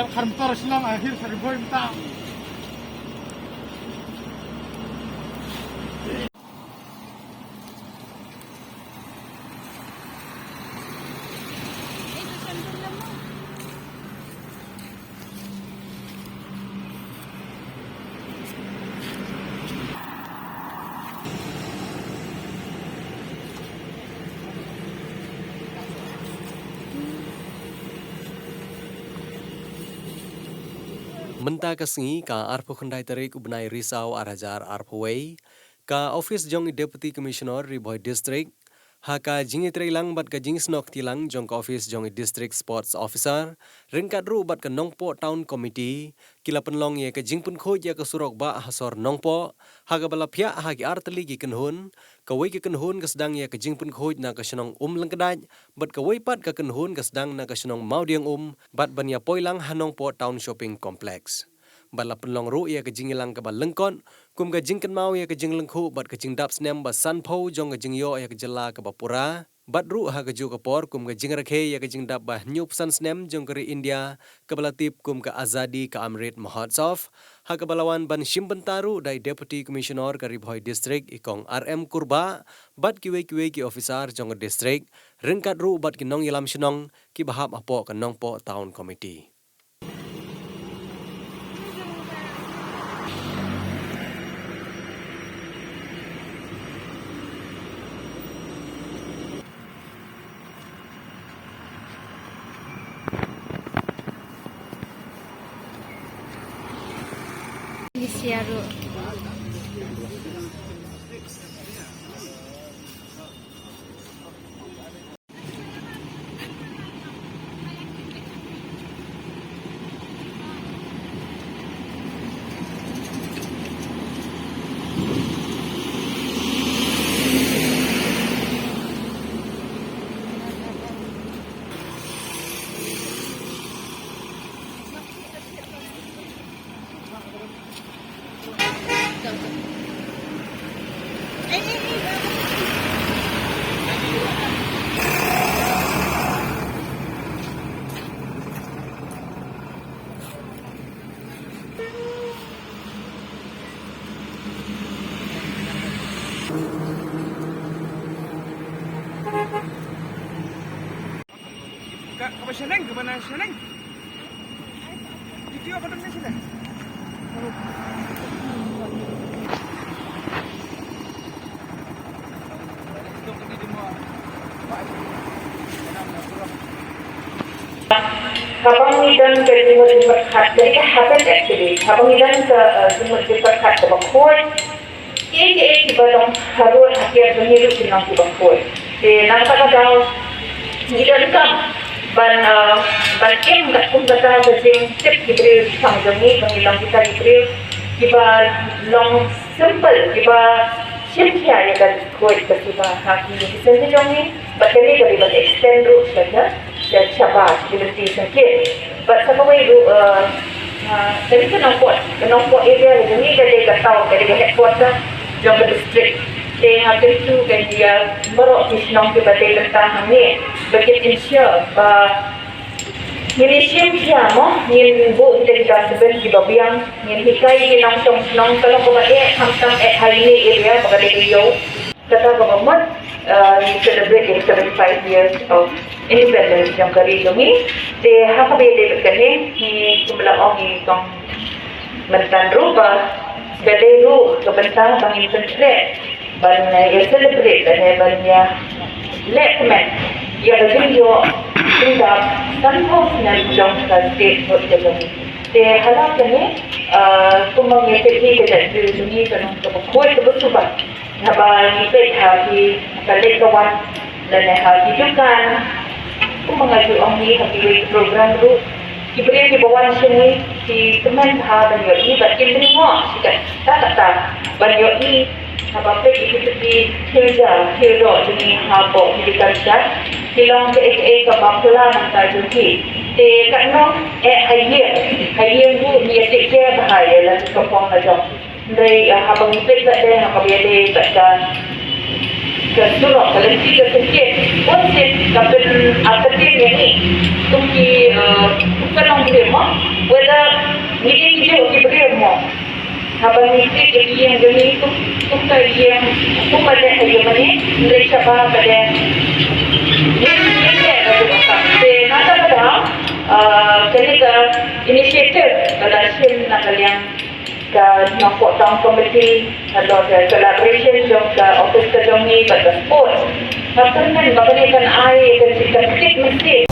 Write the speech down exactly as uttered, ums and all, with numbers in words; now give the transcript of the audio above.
Kharmtor Shillong akhir sariboi mta. Mynta ka sngi ka arphew khyndai tarik u bnai Risaw ar hajar arphew wei, ka office jong i Deputy Commissioner Ri Bhoi District, ha ka jingïatreilang bad ka jingsnoh kti lang jong ka office jong i District Sports Officer, ryngkat ruh bad ka Nongpoh Town Committee, ki la pynlong ïa ka jingpynkhuid ïa ka surok bah ha sor Nongpoh, ha kaba la phiah ha ki artylli ki kynhun, kawei ka kynhun ka sdang ïa ka jingpynkhuid na ka shnong Umlyngkdait, bad kawei pat ka kynhun ka sdang na ka shnong Mawdiangum, bad ban ïa poi lang ha Nongpoh Town Shopping Complex. Bad la pynlong ruh ïa ka jingïalang kaba lyngkot, kum ka jingkynmaw ïa ka jinglyngkhuh bad ka jingdap snem ba sanphew jong ka jingïoh ïa ka jylla kaba pura, bad ruh ha kajuh ka por kum ka jingrakhe ïa ka jingdap ba hynñiewphew san snem jong ka ri India, kaba la tip kum ka Azadi Ka Amrit Mahotsav, ha kaba la wan ban shim bynta ruh da i Deputy Commissioner ka Ri Bhoi District i Kong R M Kurbah, bad kiwei kiwei ki officer jong ka district, ryngkat ruh bad ki nongïalam shnong, kiba hap hapoh ka Nongpoh Town Committee. Ka, kaba shaleng, kaba na shaleng. Video ka dang na shaleng. Haba ngi don ka jingmut jingpyrkhat, ka dei ka habit actually. Haba ngi don ka, eh, jingmut jingpyrkhat kaba khuid, kiei kiei kiba long harud ha kiad jong ngi ruh kin long kiba khuid. Te na kata ka daw ngi donkam ban, eh, ban im katkum kata ka jingtip ki briew ki khang jong ngi, ba ngi long kita ki briew kiba long simple, kiba shim khia ïa ka khuid ka suba ha ki shisien jong ngi. Bad kane ka dei ban extend ruh sha ka, sha shabar ki lynti sngewsih. Bad sa kawei ruh, eh, eh, kane ka Nongpoh, ka Nongpoh area ka jong ngi ka dei ka town, ka dei ka headquarter jong ka district. Te nga kyntu kan ïa baroh ki shnong kiba dei bynta hangne ba kin ensure ba ngin ïa shim khia mo, ngin buh kita ki dustbin kiba biang, ngin hikai ki nongshong shnong ka long kaba eh, khamtam eh ha ine i area ba ka dei ka ïew. Kata kaba mut, uh, ngi celebrate the seventy-five years of independence jong ka ri jong ngi. Te ha kaba ïadei bad kane, ngi kumba la ong i kong Mynta ruh ba ka dei ruh ka bynta ba ngin pynkhreh ban, eh, ïa celebrate lane ban ïa leh kmen ïa ka jingïoh jingdap sanphew snem jong ka statehood ka jong ngi. Te ha la kane, eh, kumba ngi tip hi ka jaitbynriew jong ngi ka long kaba khuid kaba suba. Haba ngi peit ha ki, ka leit ka wan lane ha ki dukan, kumba nga ju ong hi ha kiwei ki program ruh, ki briew kiba wan sha ngi ki kmen bha ban ïohi bad ki lyngngoh shi katta katta ban ïohi. Haba peit ïa kita ki thil ja thil doh jong ngi hapoh ki dukan sha, ki long kaei kaei kaba phylla nangta jong ki. Te katno eh ha ïing, ha ïing ruh ngi ïa take care bha ïa la ki kampong la jong. Hynrei, eh, haba ngi peit bad dei, haba ïadei bad ka, ka surok, ka lynti ka syrkit, bun sien ka pyn-, ah, pynïaid ïa ngi. Kum ki, eh, Ka long briew mo, whether ngi dei ki briew ki briew mo. Haba ngi tip ïa ki ïing jong ngi, tuk tuk ka ïing, kum ba dei ha ïing mane, ngi dei shaba ba dei. Ngi ngi dei ba dei ba ka. Te na ka ba da, ah, kane ka initiative ba da shim na ka liang ka Nongpoh Town Committee, na ka collaboration jong ka office ka jong ngi bad ka sports. Nga kyrmen ba kane kan ai ka ka tip mesti